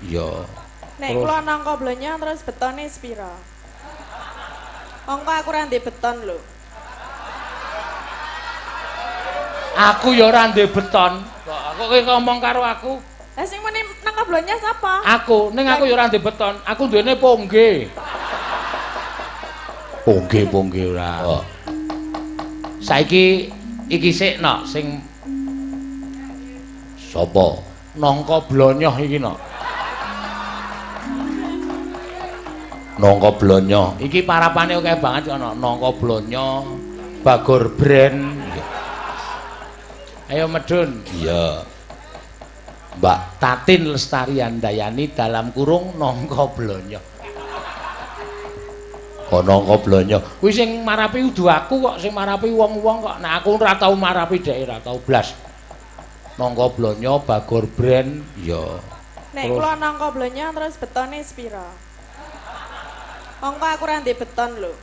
Iya. Nek kula nangka blonyo terus betone sepira? Mongko aku ora ndek beton lho. Aku ya ora ndek beton. Kok kowe ngomong karo aku? Lah sing muni nangka blonyo sapa? Aku, ning aku ya ora ndek beton. Aku duwene pongge. Pongge-pongge ora. Oh. Saiki iki sik nok sing sapa? Nangka blonyoh iki nok. Nangka blonyo. Iki parapane akeh banget ana nangka blonyo, Bagor Brand. Ayo medun. Iya. Mbak Tatin Lestari Handayani dalam kurung nangka blonyo. Kok nangka blonyo? Kuwi sing marapi udu aku kok, sing marapi wong-wong kok. Nek aku ora tau marapi dhek ora tau blas. Nangka blonyo, Bagor Brand. Iya. Nek kula nangka blonyo terus betone sepira? Mongko aku ora ndek beton lho.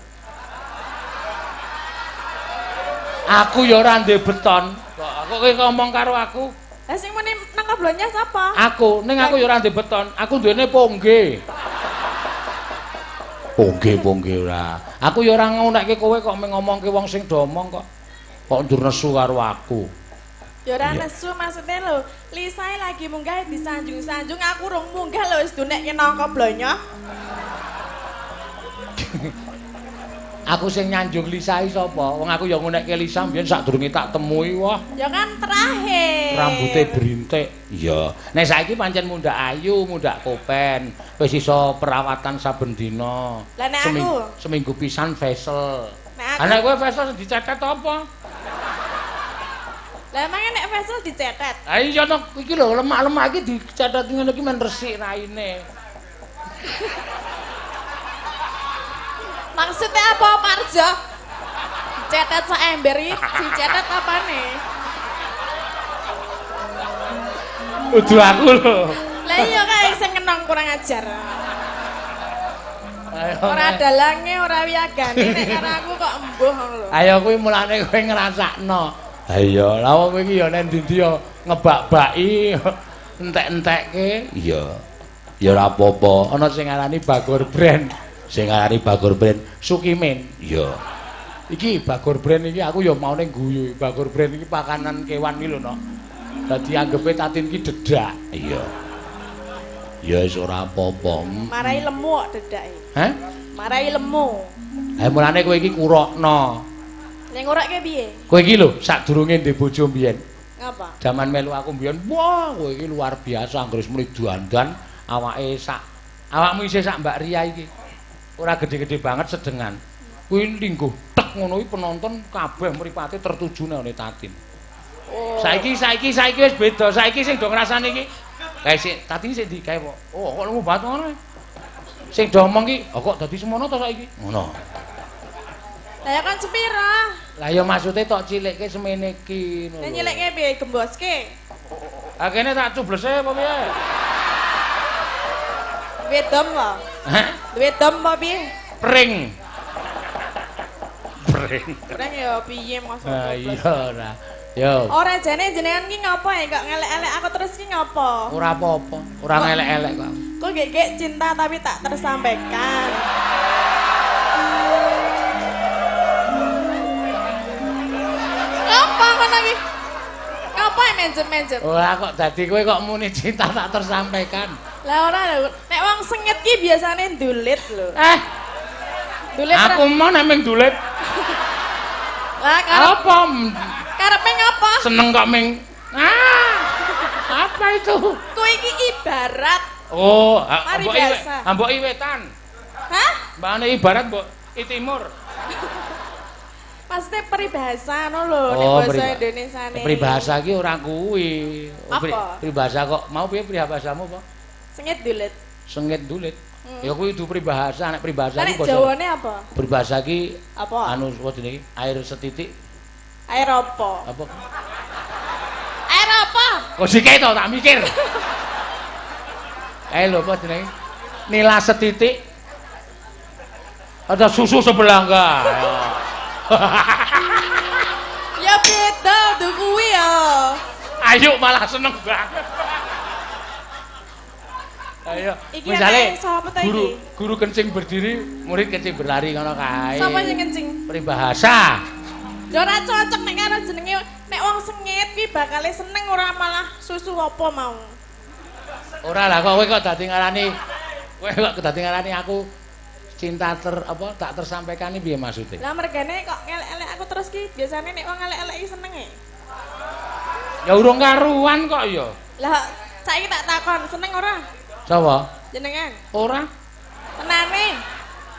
Aku ya ora ndek beton. Kok kowe ngomong karo aku? Lah sing muni nangka blonyo sapa? Aku, ning aku ya ora ndek beton. Aku duwene pongge. Pongge-pongge ora. Aku ya ora ngunekke kowe kok mung ngomongke wong sing do omong kok. Kok ndur nesu karo aku. Ya ora nesu maksudnya lho, Lisae lagi munggah disanjung-sanjung, aku rung munggah lho wis dunekke nangka blonyo. Aku sing nyanjung Lisa iki sapa? Wong aku ya ngunekke Lisa mbiyen sadurunge tak temui wah. Ya kan terakhir. Rambute brintik. Iya. Nek saiki pancen mundhak ayu, mundhak kopen, wis iso perawatan saben dina. Lah nek aku seminggu pisan facial. Nek aku kowe facial dicetet apa? Lah emangnya nek facial dicetet? Ha iya to, iki lho lemak-lemak iki dicetet ngene iki men resik raine. Maksudnya apa Parjo? Dicetet sak ember iki, dicetet apane? Udu aku lho. Lah iya kae sing kenong kurang ajar. Ora dalange, ora wiyagane nek karo aku kok embuh ngono lho. Ayo kuwi mulane kowe ngrasakno. Ha iya, lha wong kowe iki ya nek ndi-ndi ya ngebak-baki, entek-entekke. Iya. Ya ora apa-apa, ana sing ngarani Bagor Brand. Sing ngarani Bagor Brand Sukimin. Iya. Iki Bagor Brand iki aku ya maune guyu. Bagor Brand iki pakanan kewan iki lho, Nok. Dadi anggepe Tatin iki dedak. Iya. Ya wis ora apa-apa. Marai lemu kok dedake. Hah? Marai lemu. Ha mulane kowe iki kurokno. Ning ngurakke piye? Kowe iki lho sadurunge ndek bojo mbiyen. Ngapa? Jaman melu aku mbiyen, wah kowe iki luar biasa anggere muni dandan awake sak awakmu isih sak Mbak Ria iki. Ora gede-gede banget sedengan. Kuwi lingguh tek ngono kuwi penonton kabeh mripate tertuju nang Tatin. Oh. Saiki wis beda. Saiki sing do ngrasani iki kae sik Tatin sik ndi kae kok. Oh, kok lemu banget ngono. Sing do omong ki, oh kok dadi semono to saiki? Ngono. Lah ya kan sepira? Lah ya maksude tok cilikke semene iki ngono. Lah nyilikke piye gemboske? Ha kene tak cublese apa piye? Duwe dom apa? Hah? Duwe dom apa piye? Pring. Pring. Pring ya piye maksud Ha iya ora. Yo. Ora jane jenengan ki ngopo ya kok ngelek-elek aku terus ki ngopo? Ora apa-apa, ora ngelek-elek kok. Kok gek-gek cinta tapi tak tersampaikan. Apa ngono ki? Ngapa menjem-menjem? Ora kok dadi kowe kok muni cinta tak tersampaikan. Lah ora lho, nek wong sengit ki biasane ndulit lho. Eh. Ndulit. Aku mau nek ming ndulit. Lah karep apa? Karepe ngapa? Seneng kok ming. Ah. Apa itu? Kuwi iki ibarat. Oh, mbok iwetan. Hah? Mbane ibarat mbok i timur. Maksudnya peribahasa ngono lho nek basa Indonesiane. Peribahasa iki ora kuwi. Apa? Peribahasa kok mau piye peribahasamu apa? Sengit dulit. Sengit dulit. Ya kuwi itu peribahasa, nek peribahasa iki basa. Jawane apa? Peribahasa iki apa? Anu apa jenenge? Air setitik. Air apa? Apa? Air apa? Kok sike to tak mikir. Lho apa jenenge? Nila setitik. Ada susu sebelangga. Ya beda tuh kuwi ya. Ayo malah seneng banget. Ayo, Iki misale anake sapa ta iki? Guru kencing berdiri, murid kencing berlari ngono kae. Sapa sing kencing? Peribahasa. Ya ora cocok nek karo jenenge nek wong sengit kuwi bakale seneng ora malah susu apa mau. Ora lah kok kowe kok dadi ngarani kowe kok dadi ngarani aku cinta ter apa tak tersampaikan iki piye maksude? Lah mergane kok ngelek-elek aku terus ki biasane nek wong ngelek-elek iki seneng e. Ya urung karuan kok ya. Lah saiki tak takon seneng ora? Sapa? Jenengan. Ora. Tenane.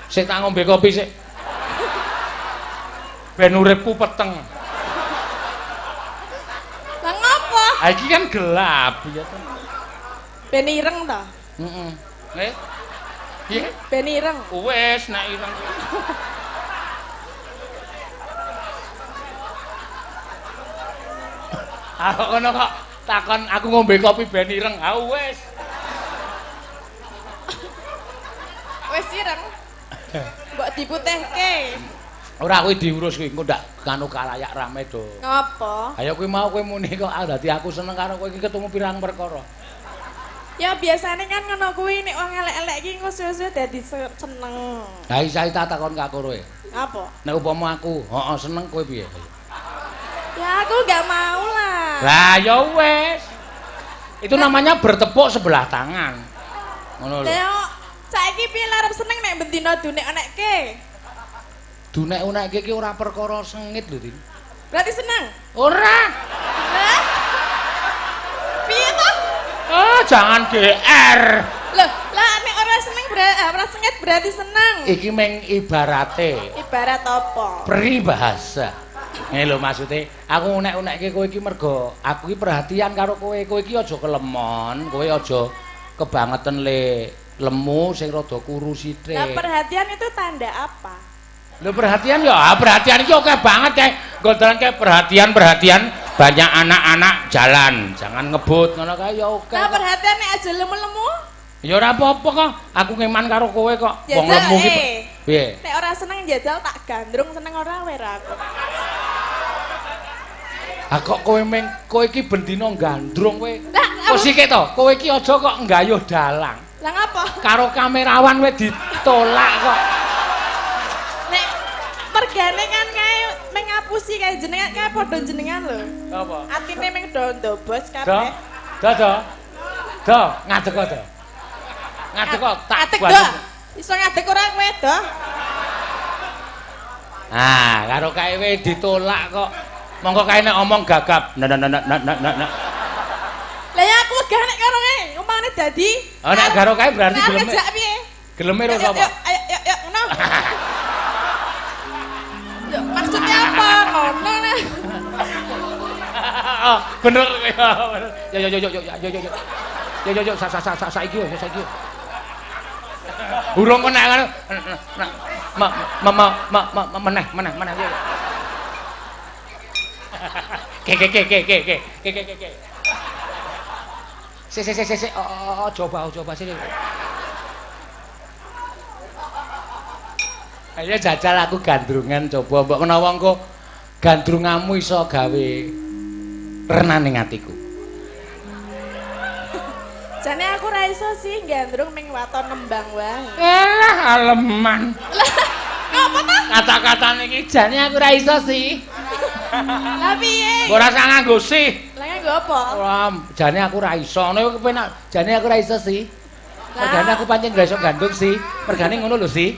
Sik tak ngombe kopi sik. Ben uripku peteng. Lah ngopo? Ha iki kan gelap ya to. Ben ireng to? Heeh. Nggih. Piye? Ben ireng. Wis nek ireng. Aku ngono kok takon aku ngombe kopi ben ireng. Ha wis. Wis ireng. Mbok diputihke. Ora kuwi diurus kuwi engko ndak kanu kalayak rame do. Ngopo? Ayo kuwi mau kowe muni kok dadi aku seneng karo kowe iki ketemu pirang perkara. Ya biasane kan ngono kuwi nek wong elek-elek iki engko suwe-suwe dadi seneng. Ha iki tak takon karo kowe. Apa? Nek upama aku, heeh seneng kowe piye? Ya aku enggak mau lah. Lah ya wis. Itu namanya bertepuk sebelah tangan. Ngono lho. Lah saiki piye arep seneng nek bendina dunek-unekke? Dunek-unekke iki ora perkara sengit lho, Din. Berarti seneng? Ora. Lah. Piye to? Oh, jangan GR. Loh, lah nek ora seneng ora sengit berarti seneng. Iki meng ibarate. Ibarat apa? Peribahasa. Ngene lho maksude, aku unek-unekke kowe iki mergo aku iki perhatian karo kowe. Kowe iki aja kelemon, kowe aja kebangetan le lemu sing rada kuru sithik. Lah perhatian itu tanda apa? Lho perhatian ya, perhatian iki oke banget kae. Gondolan kae perhatian-perhatian banyak anak-anak jalan, jangan ngebut ngono kae ya oke. Lah perhatian nek aja lemu-lemu? Ya ora apa-apa kok, aku ngeman karo kowe kok. Wong lemu iki piye? Nek ora seneng njajal tak gandrung seneng ora kowe ra aku. Ha kok kowe meng kowe iki bendina gandrung kowe. Kok sithik to, kowe iki aja kok nggayuh dalang. Lah ngapa? Karo kamerawan kowe ditolak kok. Nek mergane kan kae meng ngapusi kae jenengan kae padha jenengan lho. Apa? Atine meng do ndobos kabeh. Do, do. Do, ngadeg kok do. Ngadeg kok tak ngadeg do. Iso ngadeg ora kowe do? Ah, karo kae we ditolak kok. Monggo kae nek omong gagap. Nah nah nah nah nah nah. Lah ya aku wegah nek karo kae, umpamane dadi. Oh nek karo kae berarti geleme. Ngejak piye? Geleme ro sapa? Ayo yo yo ngono. Yo maksudnya apa? Ngono nah. Oh, bener ya. Yo yo yo yo yo yo yo. Yo yo yo sa sa sa saiki yo saiki. Urung kok nek ngono. Ma ma ma ma meneh meneh meneh. Ke ke ke ke ke ke ke ke ke. Se se se se se oh coba coba sini. Ayo jajal aku gandrungan coba mbok menawa engko gandrunganmu iso gawe renaning atiku. Jane aku ra iso sih gandrung ming waton nembang wae. Elah aleman. Lah ngopo ta? Kata-katane iki jane aku ra iso sih. Lah piye? Ora usah nganggo sih. Lah nganggo apa? Ora, jane aku ra iso. Ngono kepenak. Jane aku ra iso sih. Mergane aku pancen ra iso gandrung sih. Mergane ngono lho sih.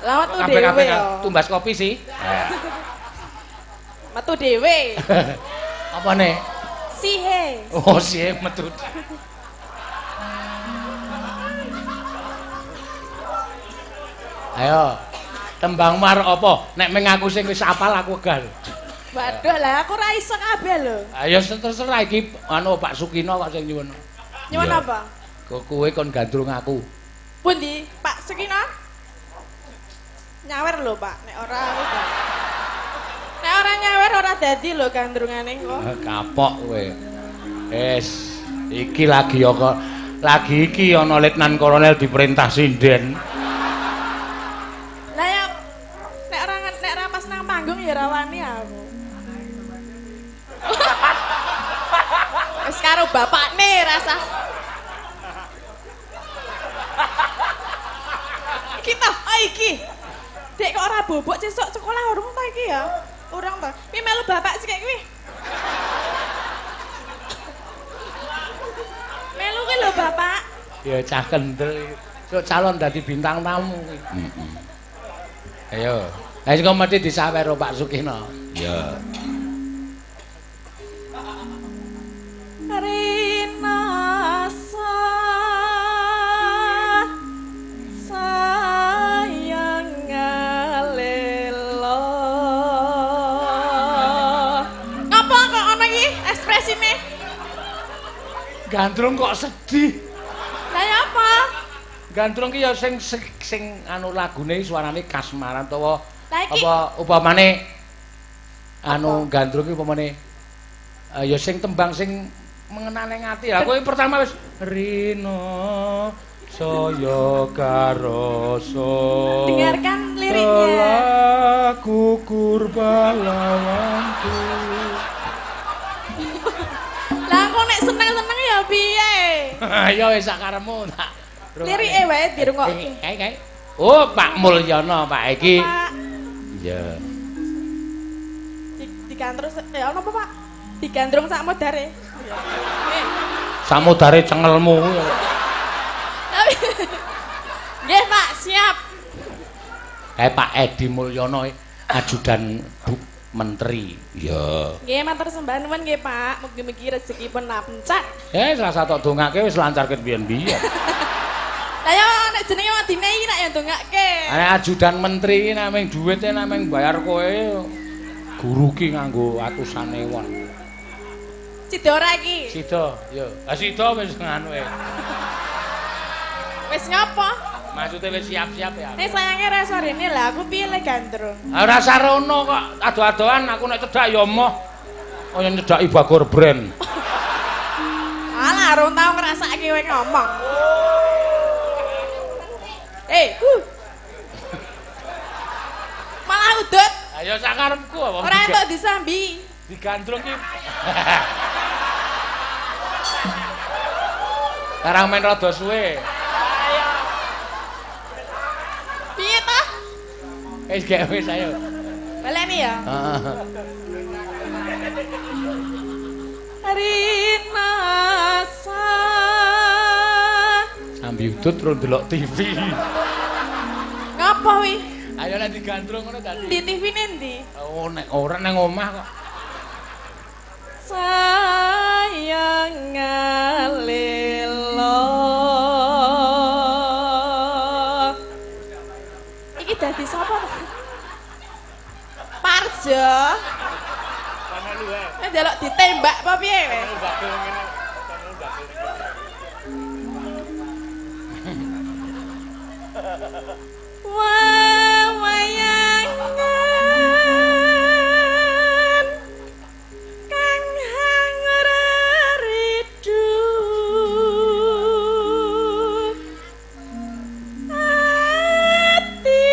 Lah metu dhewe. Tumbas kopi sih. Metu dhewe. Apa nih? Sihe. Oh, sihe metu. Ayo. Tembang mar apa? Nek meng aku sing wis apal aku wegah. Waduh lah aku ra iso kabeh lho. Ayo terserah iki anu Pak Sukino kok sing nyuwun. Nyuwun apa? Kowe kon gandrung aku. Pundi Pak Sukino? Nyawer lho Pak, nek ora aku. Nek ora nyawer ora dadi lho gandrungane kok. Kapok kowe. Wis, iki lagi kok lagi iki ana letnan kolonel diperintah sinden. Lah ya nek ora pas nang panggung ya ra wani aku. Wis karo bapakne rasah. bobok sesuk sekolah urung ta iki ya? Urung ta. Pi melu bapak sik kuwi. Melu kuwi lho bapak. Ya cah kendel. Sok calon dadi bintang tamu kuwi. Heeh. Ayo. Lah sing mesti disawer Pak Sukino. Ya. Rinasa sayang ngalelo. Ngapa kok ana iki ekspresine? Gandrung kok sedih. Lah ya apa? Gandrung ki ya sing sing anu lagune suarane kasmaran utawa apa upamane anu gandrung ki upamane ya sing tembang sing mengena ning ati. Lah kowe pertama wis Rino saya karasa. Dengarkan liriknya. Telah gugur balawanku. Lah kok nek seneng-seneng ya piye? Ya wis sak karepmu tak. Lirike wae dirungokke. Kae. Oh, Pak Mulyono, Pak iki. Iya. Digandrung ya ono apa, Pak? Digandrung sak modare. Samodare cengelmu. Nggih, Pak, siap. Kae Pak Edi Mulyono ajudan Bu Menteri. Iya. Nggih, matur sembah nuwun nggih, Pak. Mugi-mugi rezekipun lancar. Salah satu dongake wis lancar ket biyen-biyen. Lah ya nek jenenge wong dine iki nek ya ndongake. Nek ajudan menteri iki nek mung duwite nek mung bayar kowe guru ki nganggo atusan ewon. Sida ora iki? Sida, ya. Ah sida wis nganu e. Wis ngapa? Maksude wis siap-siap ya. Nek sayange ra sorene lah aku piye le gandrung. Ora sarono kok ado-adoan aku nek cedhak ya moh. Kaya nyedhaki Bagor Brand. Alah rong tau ngrasake kowe ngomong. Malah udut. Ayo sakarepku apa? Ora entuk disambi. Digandrung ki. Karang men rada suwe. Piye ta? Wis gek wis ayo. Baleni ya. Heeh. Rinasa. Sambi udut terus ndelok TV. Ngapa wi? Ayo nek digandrung ngono dadi. Di TV-ne ndi? Oh nek ora nang omah kok. Sayang ngalelo. Iki dadi sapa? Parjo. Nek njaluk ditembak apa piye kowe? Wawayangan kang hangridu ati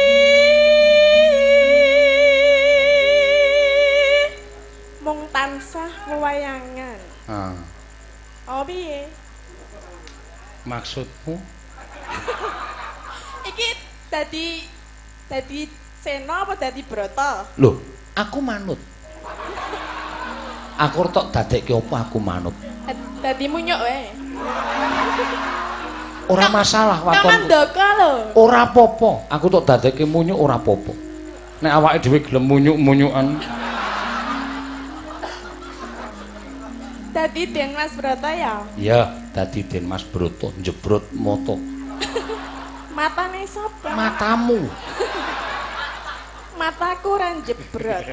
mung tansah wewayangan. Ah. Oh piye? Maksudmu? Iki dadi Sena apa dadi Brata? Loh, aku manut. Aku tok dadekke apa aku manut. Dadi munyuk wae. Ora masalah waton. Kamandaka lho. Ora apa-apa, aku tok dadekke munyuk ora apa-apa. Nek awake dhewe gelem munyuk-munyukan. Dadi Den Mas Brata ya? Iya, dadi Den Mas Brata njebrot mata. Matane sapa? Matamu. Mataku ora njebrot.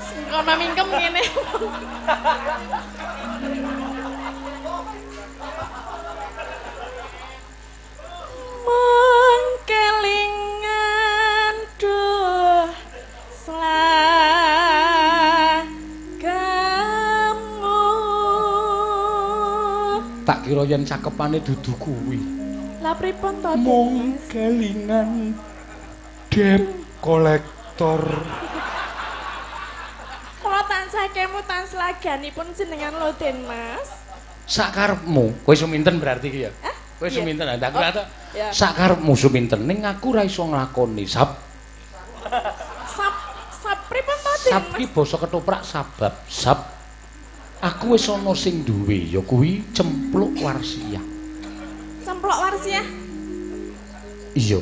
Sengkono mingkem ngene. Mung kelingan duh slagamu. Tak kira yen cakepane dudu kuwi. Lah pripun to? Mung kelingan debt kolektor. Kula tansah kemutan slaganipun jenengan lho Den Mas. Sakarepmu. Kowe suminten berarti iki ya? Hah? Kowe suminten. Tak kira Ya. Sakarepmu Suminten ning aku ora iso nglakoni sab. Sab sab pripun to, Den? Sab ki basa ketoprak sabab. Sab aku wis ana sing duwe ya kuwi Cempluk Warsiah. Cempluk Warsiah? Iya.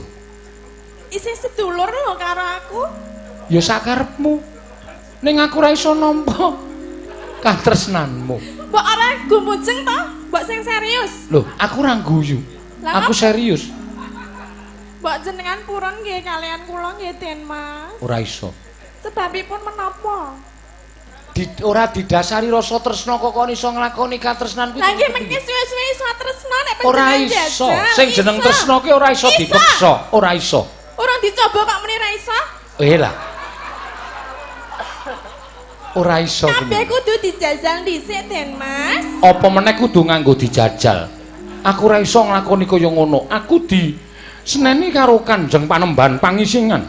Isih sedulur lho karo aku. Ya sakarepmu. Ning aku ora iso nampa katresnanmu. Mbok ora gumujeng to? Mbok sing serius. Lho, aku ora guyu. Aku serius. Mbok jenengan purun nggih kalian kula nggih Den Mas. Ora iso. Sebabipun menapa? Ora didasari rasa tresna kok kon iso nglakoni katresnan kuwi. Lah nggih mengki suwe-suwe iso tresna nek ora iso. Sing jeneng tresna ki ora iso dipeksa, ora iso. Ora dicoba kok muni ora iso? Eh lah. Ora iso. Kabeh kudu dijajal dhisik Den Mas. Apa meneh kudu nganggo dijajal? Aku ora iso nglakoni kaya ngono. Aku di seneni karo Kanjeng Panembahan Pangisingan.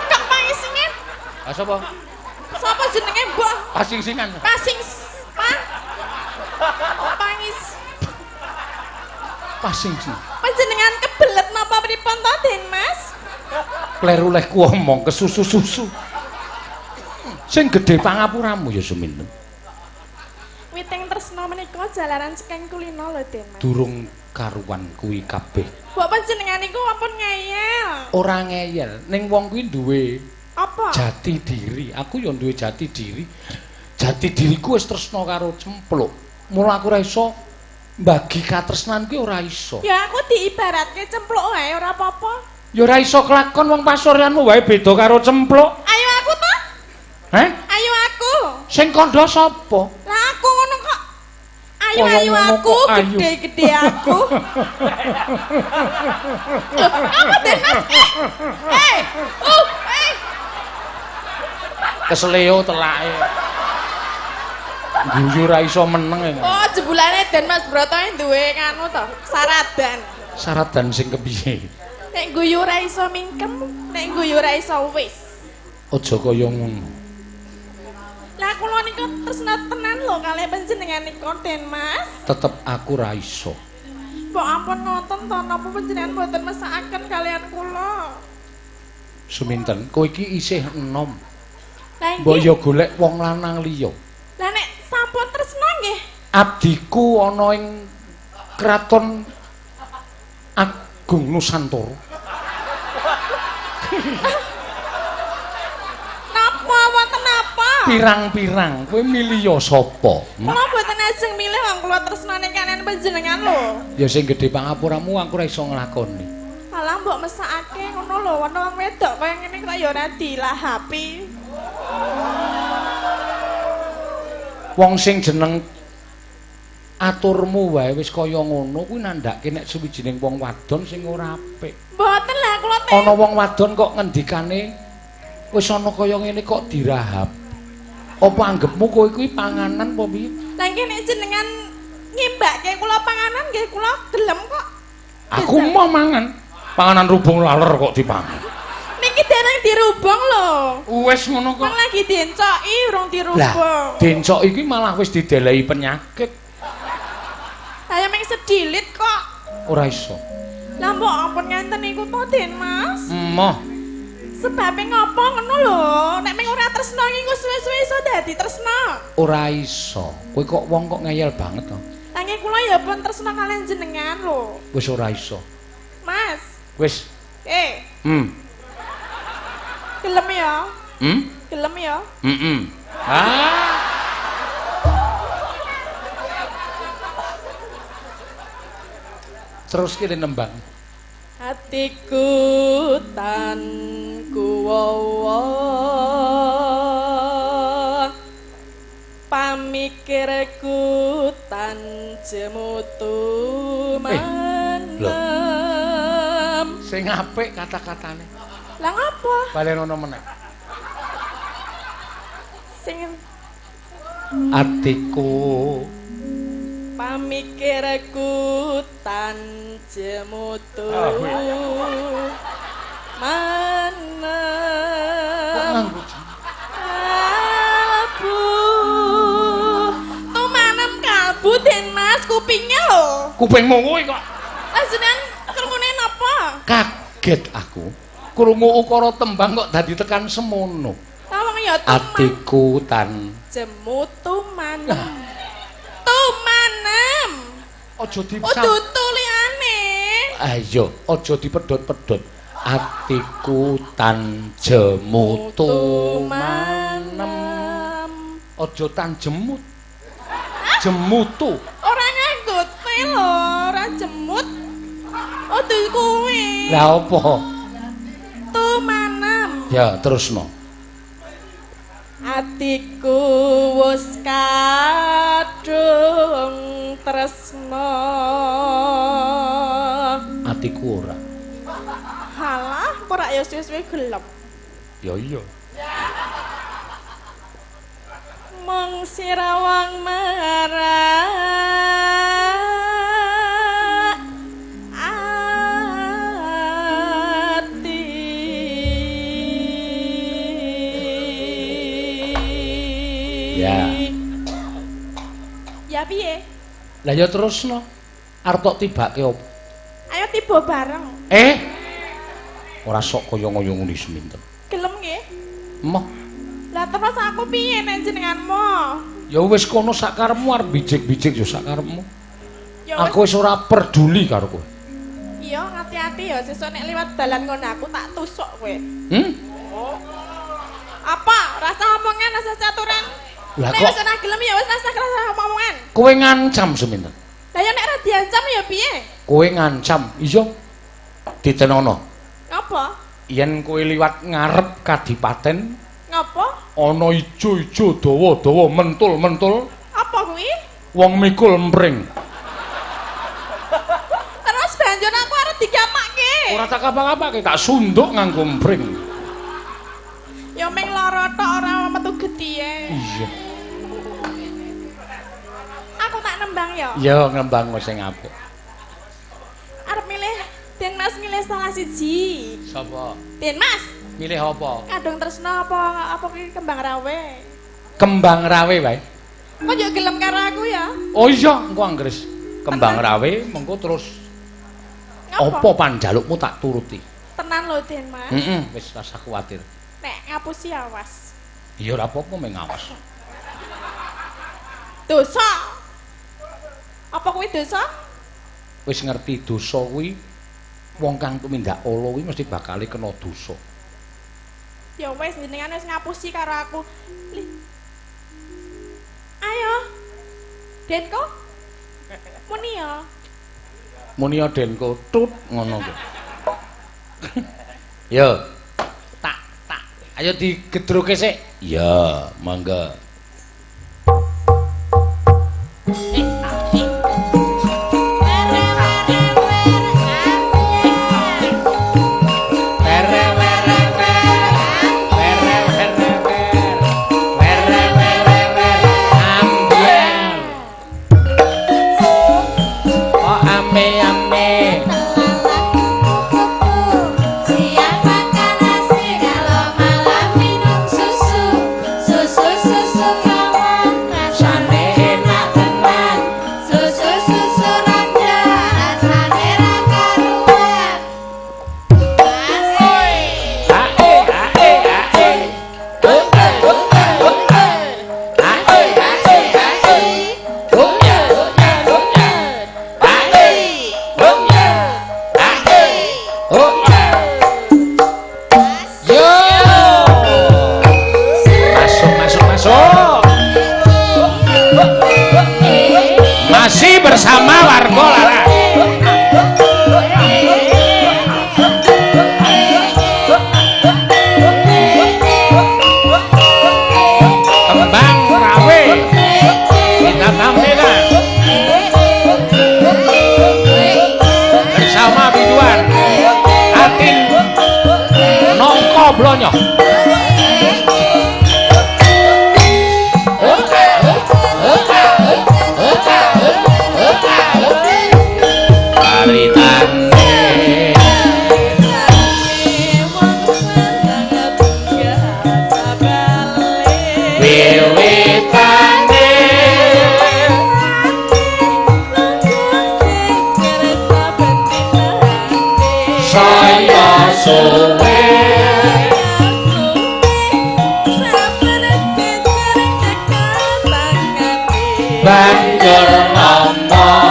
Kok Pangisingan? Lah sapa? Sapa jenenge mbok? Pasingsingan. Pasing pa. Oh, pangis. Pasingsingan. Panjenengan kebelet napa pripun to, Den Mas? Kleru lehku omong kesusu-susu. Sing gedhe pangapuramu ya Suminten. Witing tresna menika jalaran saking kulino lho, Den Mas. Durung karuan kuwi kabeh. Mbok panjenengan niku ampun ngeyel. Ora ngeyel, ning wong kuwi duwe apa? Jati diri. Aku ya duwe jati diri. Jati diriku wis tresna karo Cempluk. Mula aku ora iso mbagi katresnan kuwi ora iso. Ya aku diibaratke Cempluk wae ora apa-apa. Ya ora iso kelakon wong pasuryanmu wae beda karo Cempluk. Ayo aku to? Heh? Ayo aku. Sing kandha sapa? Lah aku ngono kok. Ayo ayo aku, gede-gede aku. Loh, apa Den Mas? Keseleo telake. Guyu ra iso meneng. Oh, jebulane Den Mas Broto duwe nganu to, saradan. Saradan sing kepiye? Nek guyu ra iso mingkem, nek guyu ra iso wis. Aja kaya ngono. Lah kula niku tresna tenan lho kalih panjenengan niku Den Mas. Tetep aku ra iso. Mbok ampun ngoten to, napa panjenengan mboten mesakaken kalian kula? Suminten, kowe iki isih enom. Mbok ya golek wong lanang liya. Lah nek sampun tresna nggih. Abdiku ana ing Kraton Agung Nusantara. Napa wonten napa? Pirang-pirang kowe milih ya sapa? Kula mboten ajeng milih wong kula tresnane kalian panjenengan lho. Ya sing gedhe pangapuramu aku ora iso nglakoni. Alah mbok mesakake ngono lho, ana wong wedok kaya ngene kok ya ora dilahapi. Wong sing jeneng aturmu wae wis kaya ngono kuwi nandhake nek suwijining wong wadon sing ora apik. Mboten lah kula teh. Ana wong wadon kok ngendikane wis ana kaya ngene kok dirahap. Apa anggepmu kowe kuwi panganan apa piye? Lah nggih nek jenengan ngimbake kula panganan nggih kula gelem kok. Aku mau mangan. Panganan rubung laler kok dipangan. Niki dereng dirubung lho. Wis ngono kok. Wong lagi diencoki urung dirubung. Lah, diencoki iki malah wis didelehi penyakit. Saya mung sedilit kok. Ora iso. Lah mbok ampun ngenten niku to, Den Mas. Emoh. Sebabe ngopo ngono lho? Nek mung ora tresna iki engko suwe-suwe iso dadi tresna. Ora iso. Kowe kok wong kok ngeyel banget to. Lah nggih kula ya pun tresna kalian jenengan lho. Wis ora iso. Mas. Wis. Gelem ya? Gelem ya? Heeh. Ah. Terus kene nembang. Hatiku tan kuwowo pamikirku tan jemutu manem. Sing apik kata-katane. Lah ngapa? Balen ono meneh. Sing atiku pamikirku tan jemutu manem kalbu tumanem kalbu Den Mas kupingnya lho. Kupingmu kuwi kok. Lah jenengan krungu Kaget aku. Krungu ukara tembang kok dadi tekan semono. Tawang ya tuman. Atiku tan jemu tumanem. Tumanem. Aja Udu tuliane. Ayo, aja dipedhot-pedhot. Atiku tan jemu tumanem. Aja tan jemut. Jemutu. Ora nganggo te lho, ora jemut. Udu kuwi. Lah apa? Tumanem. Ya, terusno. Atiku wis kadung tresna. Atiku ora. Halah, kok ora ya suwe-suwe gelem. Ya iya. Mung sirawang marah ati. Ya. Ya piye? Lah ya terusno. Arep tok tibake opo? Ayo tiba bareng. Ora sok kaya ngoyo ngene seminten. Gelem nggih? Emoh. Lah terus aku piye nek jenenganmu? Ya wis kono sakarepmu arep bijik-bijik ya sakarepmu. Ya aku wis ora peduli karo kowe. Iya, hati-hati ya sesuk nek liwat dalan ngono aku tak tusuk kowe. Hmm? Oh. Apa? Rasa omongan, rasa caturan. Lah nek kok wis ora gelem ya wis rasa omongan. Kowe ngancam seminten. Lah ya nek ora diancam ya piye? Kowe ngancam, iya. Ditenono. Ngapa? Yen kowe liwat ngarep kadipaten, ngapa? Ana ijo-ijo dawa-dawa mentul-mentul. Apa kuwi? Wong mikul empring. Terus banjur aku arep digapakke. Ora tak apa-apake, tak sunduk nganggo empring. Ya ming lara tok ora metu gethihe. Iya. Aku tak nembang ya. Ya nembang sing apik. Arep milih Den Mas milih salah siji. Sapa? Den Mas. Milih apa? Kadung tresna apa kuwi kembang rawe? Kembang rawe wae. Kok yo gelem karo aku ya? Oh iya, engko anggres kembang rawe mengko terus apa panjalukmu tak turuti. Tenan lho Den Mas. Heeh, wis rasa kuwatir. Nek ngapusi awas. Ya ora apa-apa meng awas. Dosa. Apa kuwi dosa? Wis ngerti dosa kuwi wong kang tumindak ala kuwi mesti bakal kena dosa. Ya wis jenengan wis ngapusi karo aku. Ayo. Denko. Muni ya. Muni ya Denko tut ngono kuwi. Yo. Tak ayo digedroke sik. Ya, mangga. Bersama warga Laras. Kembang rawe kita tampilkan bersama biduan Atin Nongko Blonyo. suwe banjur ngomong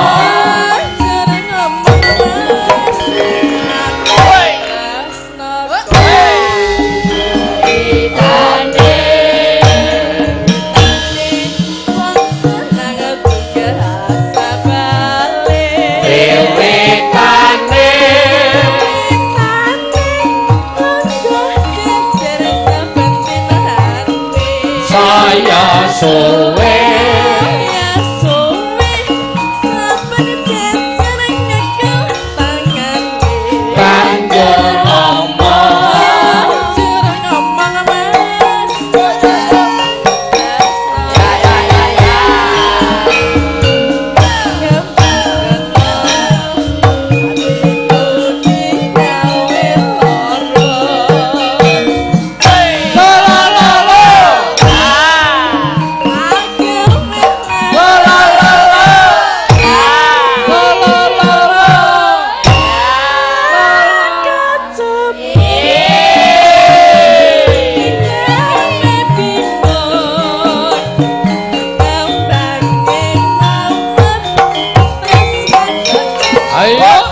saya suwe banjur ngomong ayo.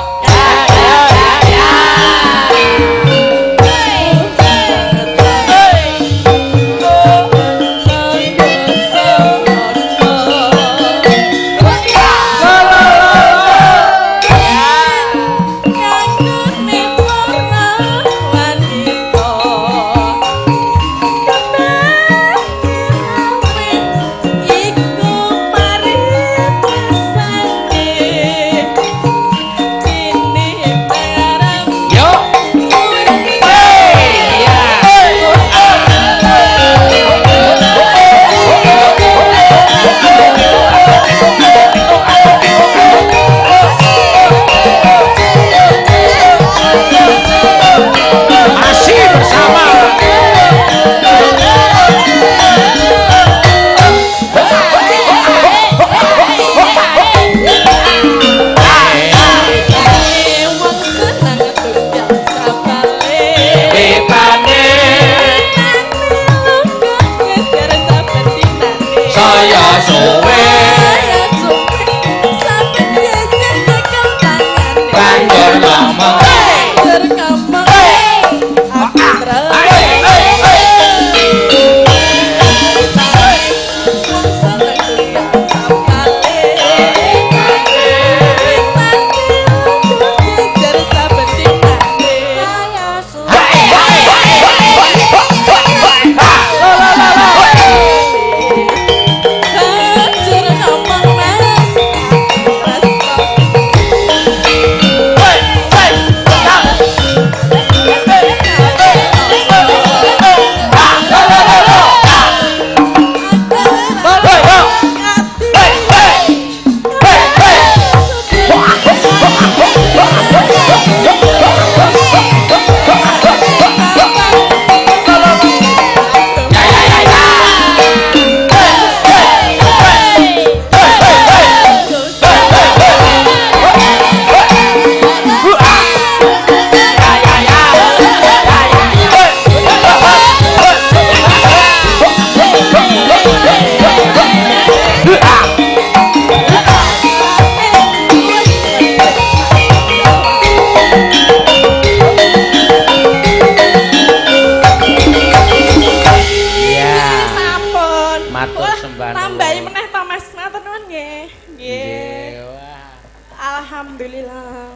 Alhamdulillah.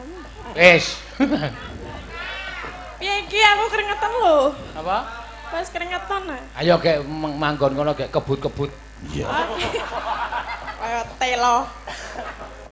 Wis. Piye iki aku keringetan lho. Apa? Wis keringetan. Ayo gek manggon kono gek kebut-kebut. Iya. Kaya telo.